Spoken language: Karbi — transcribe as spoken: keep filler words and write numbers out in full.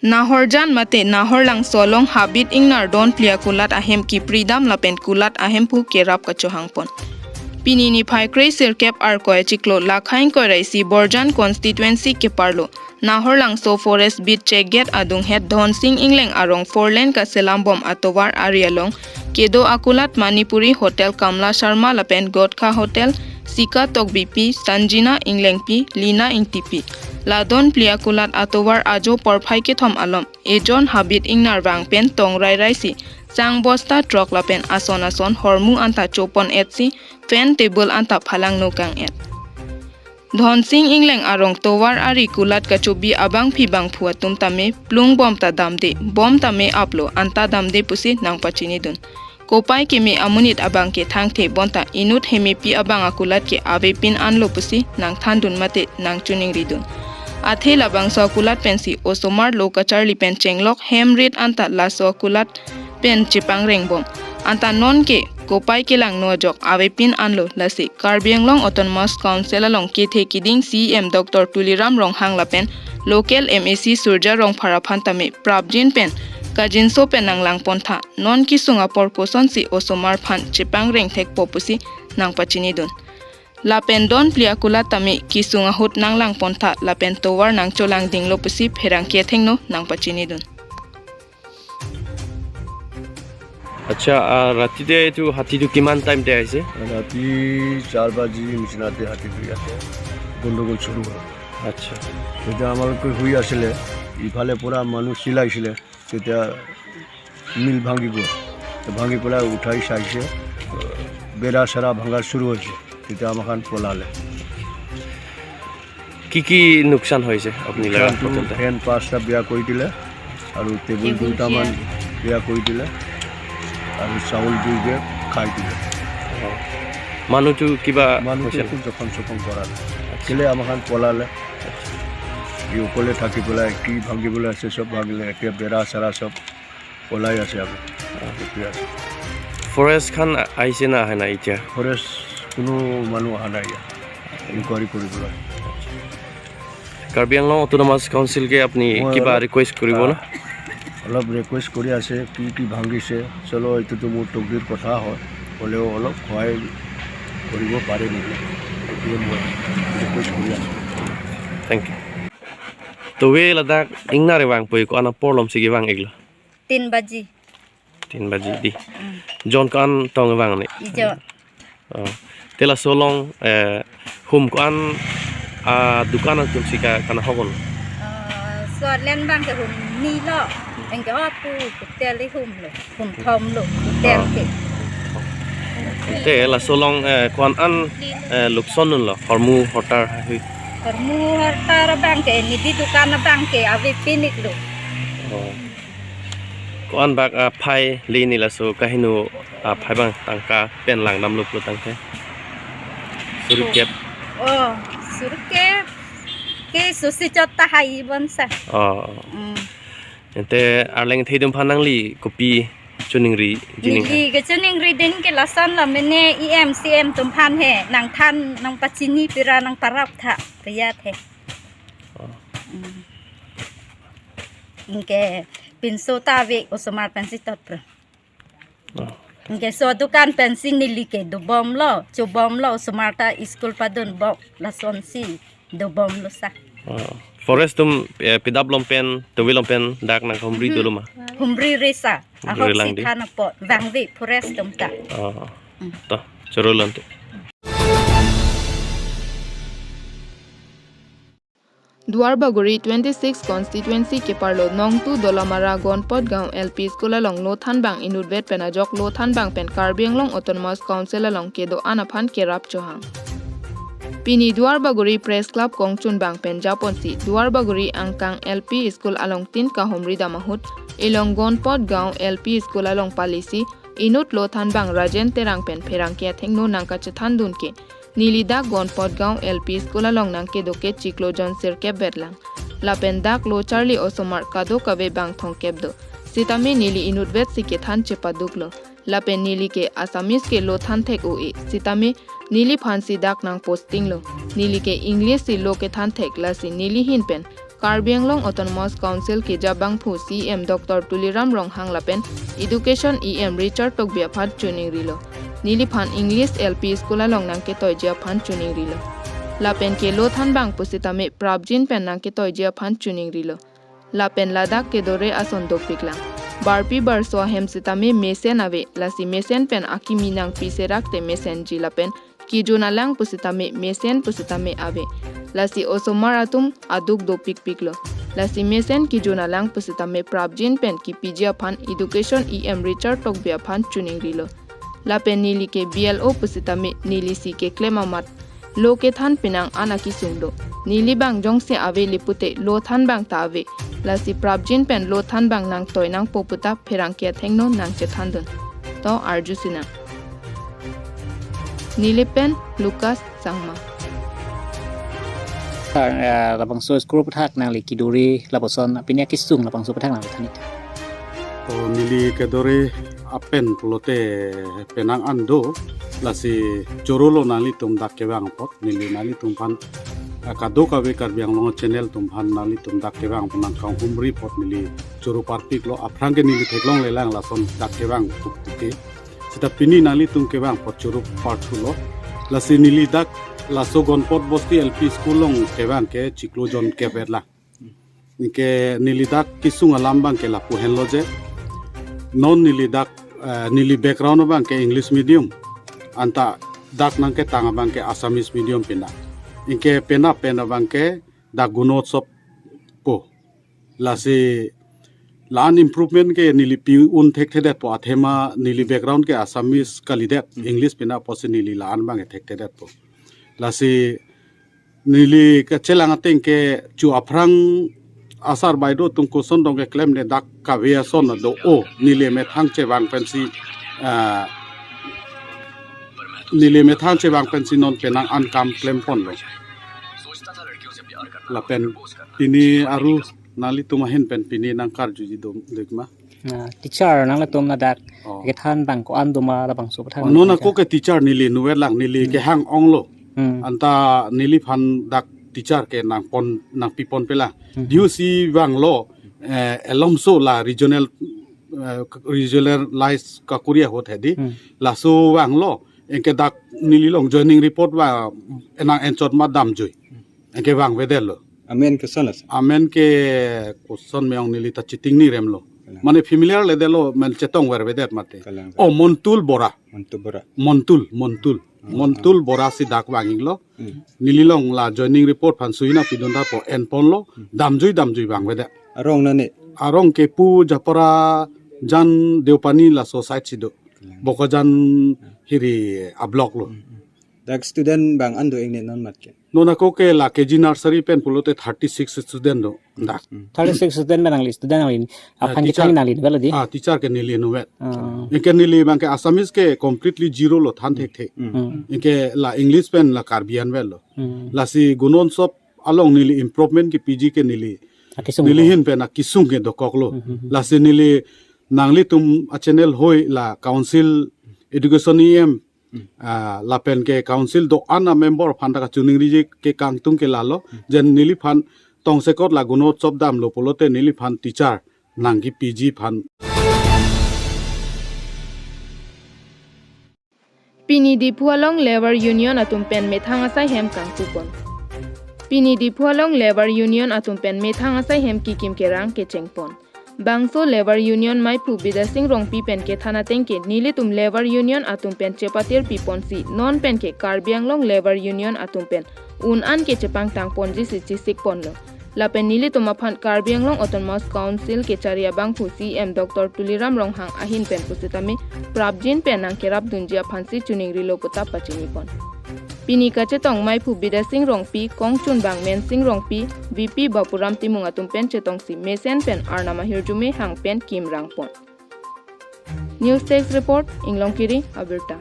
Nahorjan mate Nahorlangso along Habit Ingnar don phli akulat ahem kipridam lapen kulat ahemphu kerap kachohangpon. Pini niphai kre sirkep Arkoi achiklo Lakha ingkoi ra isi Borjan constituency keparlo Nahorlangso forest beat check gate adunghet Dhonsing Ingleng arong four lane kaselam bom atovar ari along kedo akulat Manipuri Hotel Kamla Sharma lapen Gotkha Hotel Sika Tokbipi, Sanjina Inglengpi, Lina Ingtipi. La don phli akulat atovar ajo porphai kethom alom ejon Habit Ingnar vang pen tong rairai si chang bosta trok lapen ason ason hormu anta chopon et si fan table anta phalangno kang et. Dhonsing Ingleng arong tovar ari kulat kachobi abangpi bangphu atum tame plung bom ta damde, bom tame aplo anta damde pusi nangpachinidun. Kopai keme amonit abang ke thangthe bonta inut hemepi abang akulat ke avepin anlo pusi nangthandun mate nangchoningridun. Athe labangso akulat pensi osomar lo kacharli pen chenglok hem rit anta laso akulat pen chepangreng bom. Anta non ke kopai kelangno ajok avepin anlo, lasi Karbi Anglong Autonomous Council along kethe kiding C E M Doctor Tuliram Ronghang lapen local M A C Surja Rongphar aphan tame prapjin pen kajinso pen nanglangpon tha, non kesung apor kosonsi osomar aphan chepangreng thekpo pusi nangpachinidun. Lapen don phli akulat tame kesung ahut nanglangpon tha lapen tovar nangcholangdinglo pusi pherangke athengno nangpachinidun. আচ্ছা, আহ, ৰাতিতে এইটো হাতীটো কিমান টাইমতে আহিছে? ৰাতি চাৰ বাজি নিচিনাতে হাতীটো ইয়াতে গণ্ডগোল চুৰু হ'ল। আচ্ছা। তেতিয়া আমালোকে শুই আছিলে, ইফালে পৰা মানুহ চিলাইছিলে, তেতিয়া মিল ভাঙি গ'ল। তো ভাঙি পেলাই উঠাই চাইছে, বেৰা চেৰা ভাঙা চুৰু হৈছে, তেতিয়া আমাৰখন পলালে। কি কি লোকচান হৈছে আপুনি লগা লোকচানটো পৰ্যন্ত? ফেন পাঁচটা বেয়া কৰি দিলে আৰু টেবুল টেবুল দুটামান চেয়াৰ। বেয়া কৰি দিলে আৰু চাউল দুই বেগ খাই দিলে। অ। মানুহটো কিবা মানুহটো হৈছে? একো জখম চখম কৰা নাই। আচ্ছা। কেলে আমাৰখন পলালে। ই অকলে থাকি পেলাই কি ভাঙিবলৈ আছে চব ভাঙিলে, এতিয়া বেৰা চেৰা চব পলাই আছে আৰু। অ। সেইটোৱে আছে। ফৰেষ্ট খান আ-, আহিছে না আহা নাই এতিয়া? ফৰেষ্ট কোনো মানুহ অহা নাই ইয়াত ইনকুৱাৰী কৰিবলৈ। কাৰ্বি আংলং অট'নমাছ কাউন্সিলকে আপুনি মই কিবা অলপ, ৰিকুৱেষ্ট কৰিব না? অলপ ৰিকুৱেষ্ট কৰি আছে, কি কি ভাঙিছে। চলো, এইটোতো মোৰ তকদিৰ কথা হয়, হ'লেও অলপ সহায় কৰিব পাৰে নেকি, এইটোৱে মই ৰিকুৱেষ্ট কৰি আছোঁ। Thank you. Tove ladak ingnar vangpo, ko-an apor lomsi kevang-iklo? Tin baji. Tin baji di. Hmm. Jon ko-an tong vang ne? Ijo. Oh. Te laso along, eh, hum ko-an, ah, dukan atum si ka, kanahok-un? Ah, so len bang ke hum ni lo. Anke ho pu, hotel i hum lo. Hum thom lo. Hotel ke. Te laso along, eh, ko-an an, eh, lukson un lo. Hormu hortar hahui. Hormu hortar bang ke, neli dukan bang ke, avepin-iklo. Oh. Ko-an bak aphai le ne laso kaheno aphai bang tangka pen langdamlo pulo tangte? Surkep. Oh, surkep. Ke susi chot ta hai bonsa. Oh. Mm. Ente arleng thedum aphan nangli kopi choningri jining? Neli kechoningri din ke lason la mene E M C M atum aphan he nangthan nangpachini pira nangparap tha. Piyat he. Oh. Mm. Anke pinso ta ave osomar pensi totpro. Oh. Anke so dukan pensi neli ke dobomlo, chobomlo, osomar ta school padunbom, lasonsi dobomlo sa. Oh. Forest atum, eh, pidap along pen, tove along pen, dak nang humri dolo ma? Humri resa, humri ahok lang si di. Than apot, vangve forest atum ta. Oh. Mm. To, choro lonte. Duarbagori twenty-six constituency keparlo Nongtu Dolamara Gonpot Gaon L P School along lothan bang inutvet pen ajok lothan bang pen Karbi Anglong Autonomous Council along kedo-an aphan kerap chohang. Pini Duarbagori Press Club kongchun bang pen japonsi Duarbagori angkang L P School along tin kahumri dam ahut, ilong Gonpot Gaon L P School along palisi inut lothan bang Rajen Terang pen pherangke athengno nangkachethandun ke, neli dak Gonpot Gaon L P School along nangkedo ke chiklo jon sirkep vetlang. Lapen dak lo charli osomar kadokave bang thomkep do. Sitame neli inutvet si kethan chepaduklo. Lapen neli ke Assamese ke lothan thek-o-e. Sitame neliphan si dak nangpostinglo. Neli ke English si lo kethan thek, lasi neli ahin pen Karbi Anglong Autonomous Council keja abangphu C E M Doctor Tuliram Ronghang lapen Education E M Richard Tokbi aphan choningrilo. Neliphan English L P School along nangketoiji aphan choningrilo. Lapen ke lo thanbang pusitame prapjin pen nangketoiji aphan choningrilo. Lapen ladak kedore ason dopiklang. Barpi barso ahem sitame mesen ave, lasi mesen pen akimi nangpi serak te mesenji lapen kijun alang pusitame mesen pusitame ave. Lasi osomar atum aduk dopikpiklo. Lasi mesen kijun alang pusitame prapjin pen kipiji aphan Education E M Richard Tokbi aphan choningrilo. Lapen neli ke B L O pusitame nelisi keklem amat lo kethan penang an akesung do. Neli bang jongsi ave le pute lo thanbang ta ave. Lasi prapjin pen lo thanbang nangtoi nangpo puta pherangke athengno nangchethandun. To arju sinang. Neli pen Lucas Sangma. Sang, eh, labangso school aputhak nangli kedore lapuson pini akesung labangso aputhak nangli than-ik. O, neli kedore apen pulote penang an do, lasi chorolo nanglitum dak kevang apot, neli nanglitum aphan, eh, kadokave Karbi Anglong channel atum aphan nanglitum dak kevang apot nangkanghumri apot neli choro parpiklo, aphrang ke neli theklonglelang lason dak kevang tuktuke. Seta pini nanglitum kevang apot choro parthulo. Lasi neli dak laso Gonpot Bosti L P School along kevang ke chiklo jon kep-et lang. Anke neli dak kesung alam abang ke lapu henlo je. Non neli dak, eh, neli background abang ke English medium. Anta dak nangketang abang ke Assamese medium pina. Anke pina pen abang ke dak Gunotsov po. Lasi la-an improvement ke neli pi-un thekthedetpo, athema neli background ke Assamese kalidet, Hmm. English pina apotsi neli la-an abang ke thekthedetpo. Lasi neli kachelang ateng ke chu aphrang asar baido atum koson dong keklem ne dak kave ason do o neli methang chevang pensi, ah, neli methang chevang pensi non penang an kam klemponlo. Lapen pini aru nanglitum ahin pen pini nangkarjuji dom dikma. Na, teacher nanglitum na dak Oh. kethan bang ko-an doma labangso aputhak Oh, nangli non than ako ke teacher neli nuet lang neli Hmm. kehang onglo. Hmm. Anta neliphan dak teacher ke nangpon, nangpiponpe lang. Hmm. Diu si vanglo, eh, alomso la regional, eh, regionalized ka-Korea ahut hedi. Hmm. Laso vanglo, anke dak neli along joining report va enang enchot ma damjui. Anke vangvedetlo. Amen koson lo? Amen ke koson me-ong neli ta chitingniremlo. Kalang. Mane familiar ledetlo, men chetongvervedet mate. Kalang. Oh, Montul Bora. Montul Bora. Montul, Montul. Hmm. Montul Bora si dak vang-iklo. Hmm. Neli along la joining report aphan suina pidun ta po enponlo. Hmm. Damjui, damjui vangvedet. Arong nane? Arong ke pu Japara jan Deopani laso side si do. Kalang. Bokajan hiri a-block lo. Hmm, hmm. Dak student bang an do-ik ne non mat ke? Non ako ke la K G nursery pen pulote thirty-six student do dak. Hmm. Thirty-six student pen nangli student nangli Ah, aphan teacher. Kita nangli develop di? Ah, teacher ke neli nuet. Ah. Anke neli abang ke Assamese ke completely zero lo than thekthe. Hmm. Hmm. Anke la English pen la Karbi anvet lo. Hmm. Lasi Gunotsov along neli improvement kepiji ke neli Akesung neli lo. Hin pen akesung ke dokoklo. Hmm, hmm, hmm. Lasi neli nanglitum a-channel hoi la Council Education E M Hmm. Ah, lapen ke council do-an a-member aphan ta kachoningriji ke kangtung ke lalo, Hmm. jen neliphan tongsekot la Gunotsov damlo pulote neliphan teacher nangkepiji aphan. Pini Diphu along Labour Union atum pen methang asai hem kangtupon. Pini Diphu along Labour Union atum pen methang asai hem kikim kerang kechengpon. Bangso Labour Union maiphu Bidya Sing Rongpi pen kethan ateng ke nelitum Labour Union atum pen chepatir piponsi non pen ke Karbi Anglong Labour Union atum pen un-an ke chepangtangponji si chesikponlo. Lapen nelitum aphan Karbi Anglong Autonomous Council kechari abangphu C E M Doctor Tuliram Ronghang ahin pen pusitame prapjin pen nangkerapdunji aphansi choningrilo puta pachinipon. Pini kachetong maiphu Bidya Sing Rongpi, kongchunbang Mensing Rongpi, V P Bapuram Timung atum pen chetongsi mesen pen Arnam ahirjume hang pen kimrangpon. News Desk Report, Inglongkiri, Abirta.